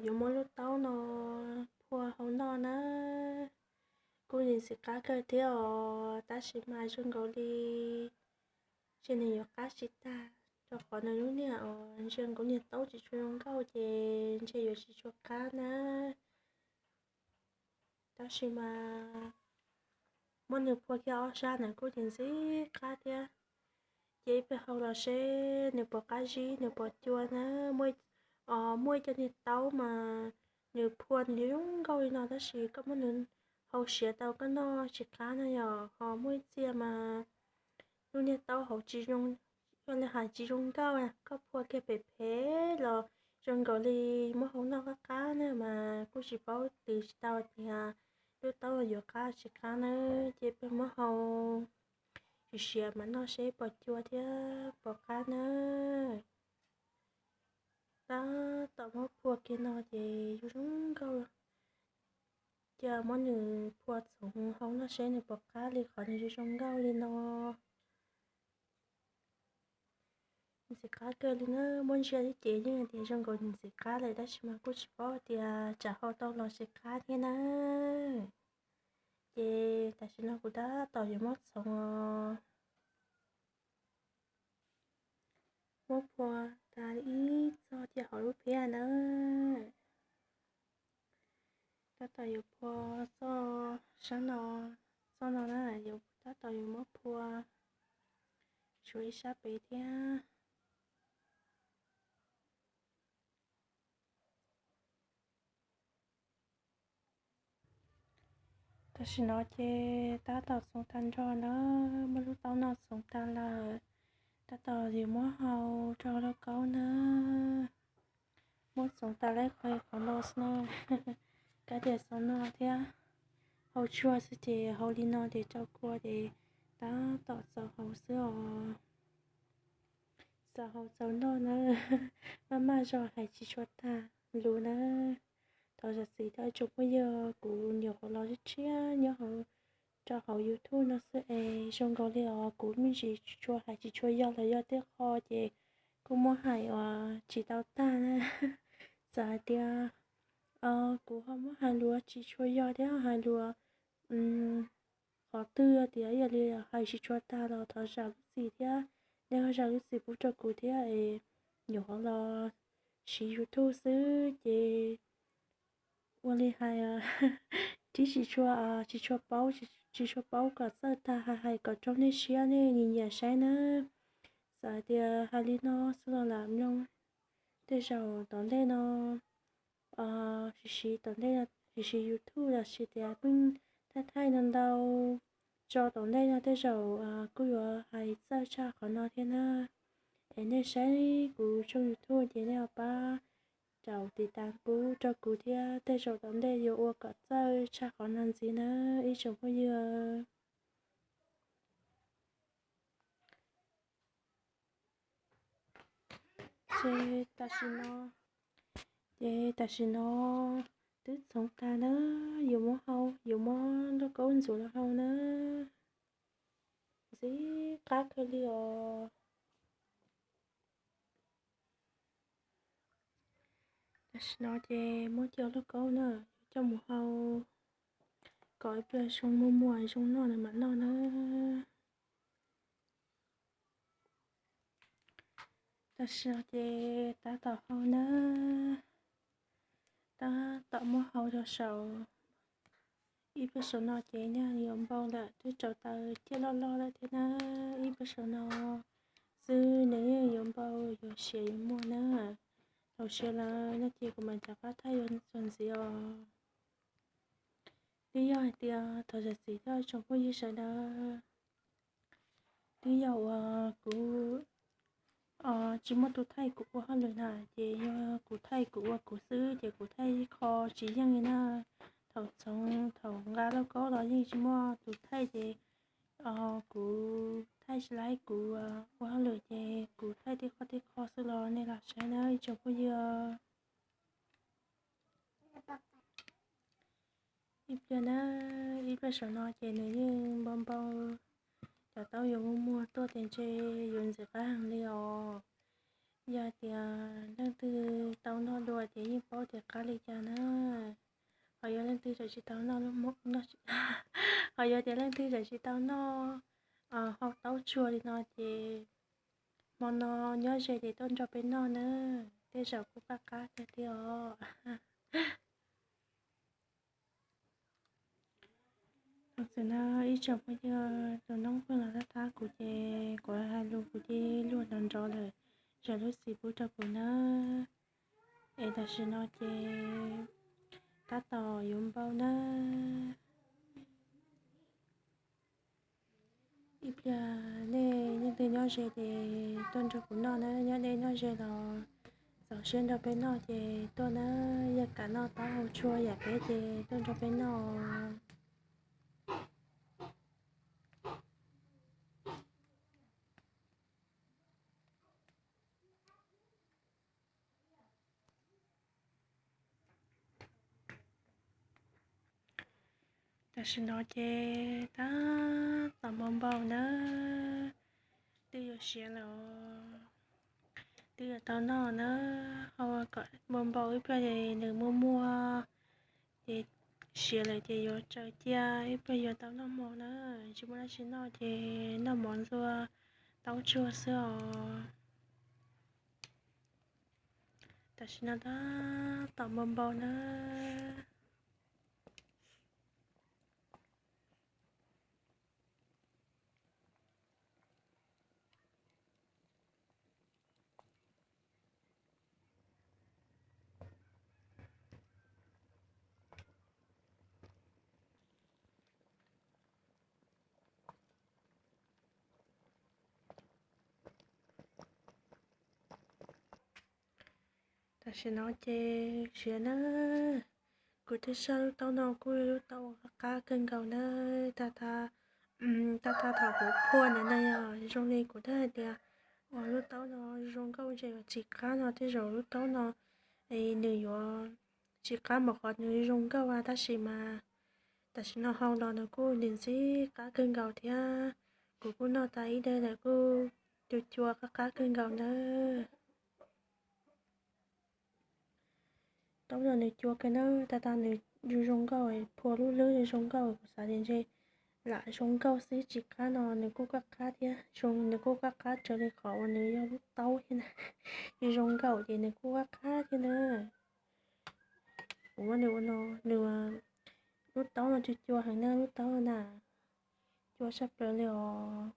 yuav muab lub taub no phua hau noj na. Kuj ntxim qab kawg thiab os, tab sis mas zoo nkaus li ntshe nws yuav qab tsis tag, rau qhov nws lub niag os, ntshe nkaus niag taub tsis tshua zoo nkauj ces ntshe yuav tsis tshua qab na. Tab sis mas muab nws phua kiag ob sab na kuj ntxim qab thiab. Ces ib pliag hau los seb nws puas qab zib, nws puas cua na. Muaj ib co niag taub mas nws phua nws zoo nkauj li no tab sis koj muab nws hau siav tau koj noj tsis qab na yom. Ho muaj ib txhia mas lub niag taub hauv tsis zoo, ua li hais tsis zoo nkauj, koj phua kiag phem phem los zoo nkaus li muab hau noj qab qab na mas kuj tsis paub twv tsis tau tias lub taub yuav qab tsis qab na. Ces peb muab hau siav siav mas noj seb puas cua thiab puas qab na. Tab tom muab phua kiag no ces zoo zoo nkauj. Cia muab nws phua txhoov hau noj seb nws puas qab li qhov nws zoo zoo nkauj li no. Ntxim qab kawg li na, muab ntsia ib ce yeej tias zoo nkaus ntxim qab lawm tab sis mas kuj tsis paub tias tsam hau tau los tsis qab thiab na. Ces tam sim no kuv tab tom yuav muab txhoov os. Muab phua tas ib txoj thiab hauv lub phiab na. Tab tom yuav phua txoj sab no, txoj no na, yuav tab tom yuav muab phua tshuav ib sab pem thiab. Tam sim no ces tab tom txhoov tag nrho na, muab lub taub no txhoov tag lawm, tab tom yuav muab hau rau lauj kaub na. Muab txhoov tas lawm qhov qhov no xwb na, kab tias xaus no thiab, hau tsuag xwb ces hau li no ces rau kua ces tab tom xaus hauv xwb os. Xaus hauv xaus noj na, maj maj zog hais tsis tshua tag lus na. Thov zam txim rau ib tsoom phooj ywg, kuv nyuam qhuav los tshiab tshiab nyob hauv, rau hauv YouTube no xwb es zoo nkaus li os kuv me ntsis tsis tshua hais tsis tshua yog los yog tej qho ces kuj muab hais uas tsis tau tag na. Txawm hais tias kuv ho muab hais lus tsis tshua yog thiab hais lus qhov twg tias ib yam li hais tsis tshua tag los thov zam lub txim thiab. Nej ho zam lub txim pub rau kuv thiab es nyuam qhuav los siv YouTube xwb ces ua li hais tib tsis tshua, tsis tshua paub, tsis tshua paub kom txawj tag, hais hais kom raug nej siab nej nyiam nyiam saib na. Txawm hais tias hais li no xwb los lam mloog, tej zaum tom ntej no siv siv tom ntej, siv siv YouTube los sis tias pheej thaij thaij no ntau tso tom ntej no tej zaum kuj yuav hais txawj tshaj qhov no thiab na. Es nej saib kuv tshooj YouTube ces nej ho pab rau tiv tas pub rau kuv thiab, tej zaum tom ntej yuav ua kom txawj tshaj qhov no ntxiv na ib tsoom phooj ywg. Ces tam sim no, ces tam sim no twb txhoov tag na, yuav muab hau, yuav muab lauj kaub ntxuav los hau na. Ntxim qab kawg li os. Tam sim no ces muab cov lauj kaub na yuav coj mus hau kom ib pliag zoo muag muag zoo noj na mam noj na. Tam sim no ces tab tom hau na, tab tom muab hau rau saum. Ib pliag saum no ces nyaj yuav npau lawm, twb rau taws ciaj loj loj lawm thiab na. Ib pliag saum no xwb nws yeej yuav npau yuav siav yuav muag na. Thaum siav lawm no ces kuv mam rov qab thaij yuav txuas ntxiv os. Twb yog hais tias thov zam txim rau tsoom phooj ywg sawv daws. Twb yog uas kuv tsis muaj tus thaij kuv ua hauj lwm na, ces yog kuv thaij kuv ua kuv xwb ces kuv thaij ib qho tsis yeej li na. Thaum txhoov thaum nqa lauj kaub los yeej tsis muaj tus thaij ces kuv thaij tsis laib, kuv ua hauj lwm ces kuv thaij tib qho tib qho xwb los nej los saib na ib tsoom phooj ywg. Ib pliag na, ib pliag saum no ces nws yeej npau npau, cov taub yuav muag muag tuaj ces ntshe yuav ntxim qab heev li os. Yog tias leej twg tau noj dua ces yeej paub tias qab li cas na. Ho yog leej twg tseem tsis tau noj, ho yog tias leej twg tseem tsis tau noj hau taub tsuag li no ces hmo no nyob ze ces tuaj nrog peb noj na, tej zaum kuj qab qab tiag tiag os. Thaum xwm no ib tsoom phooj ywg, tus noob pheej los tab tab kuv ces kuv hais lus kuv cia li luag nrov nrov lawm, zam lub txim pub rau kuv nawb. Es tam sim no ces tab tom yuav npau nawb. Ib pliag nej leej twg nyob ze ces tuaj nrog kuv noj na, nyob deb nyob ze los txaus siab nrog peb noj ces tuaj na, yog kam noj taub hau tsuag yam peb ces tuaj nrog peb noj. Tam sim no ces tab tom npau npau nawb, twb yuav siav lawm, twb yuav tau noj nawb, ho kom npau npau ib pliag ces nws muag muag ces siav lawm ces yuav tsaws cia ib pliag yuav tau noj mov na, tsis muaj dab tsi noj ces noj mov ntxuag taub tsuag xwb os. Tam sim no tab tom npau npau na. Tam sim no ces siav na, kuv twb saib lub taub no kuj yog lub taub uas qab qab kawg nkaus na, tab tab, tab tab thaum kuv phua ntawd na yog zoo li kuv twb hais tias, uas lub taub no zoo nkauj ntse uas tsis qab no tej zaum lub taub no nws yuav tsis qab npaum qhov nws zoo nkauj a, tab sis mas tam sim no hau los nws kuj nim ntxim qab kawg nkaus thiab. Kuv kuj noj tas ib daim lawm kuj cua cua qab qab kawg nkaus nawb. Taub no nws cua kawg na, tab tab nws zoo zoo nkauj, phua lub hlwb zoo nkauj, kuv xav tias ntshe lam zoo nkauj xwb tsis qab no nws kuj qab qab thiab, nws kuj qab qab raws li qhov uas nws yog lub taub thiab na. Zoo nkauj ces nws kuj qab qab thiab na. Kuv muab nws ua no, nws, lub taub no cua cua heev na, lub taub na, cua saj plaws li os.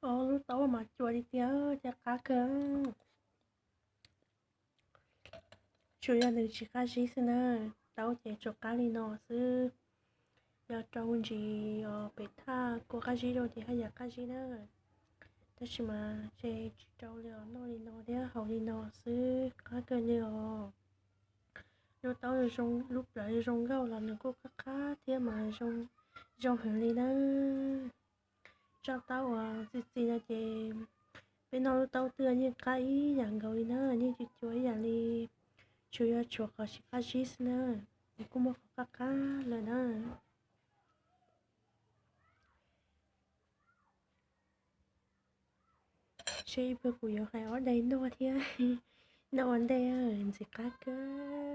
Lub taub mas cua li tiag, cas qab kawg. Tsuas yog nws tsis qab zib xwb na, taub ces tsuas qab li no xwb. Yog rau ntsis os pem thaj kua qab zib rau ces haj yam qab zib na. Tab sis mas ntshe tsis rau li os, noj li no thiab haus li no xwb qab kawg li os. Lub taub, lub plawv zoo nkauj los nws kuj qab qab thiab mas zoo heev li na. Tsob taub uas txi txiv no ces peb noj lub taub twg yeej qab ib yam nkaus li na, yeej cua cua ib yam li, tsuas yog tshuav qhov tsis qab zib xwb na, nws kuj muaj qhov qab qab lawm na. Seb ib pliag kuv yuav hais ob daim noj thiab, noj ua ntej ntxim qab kawg.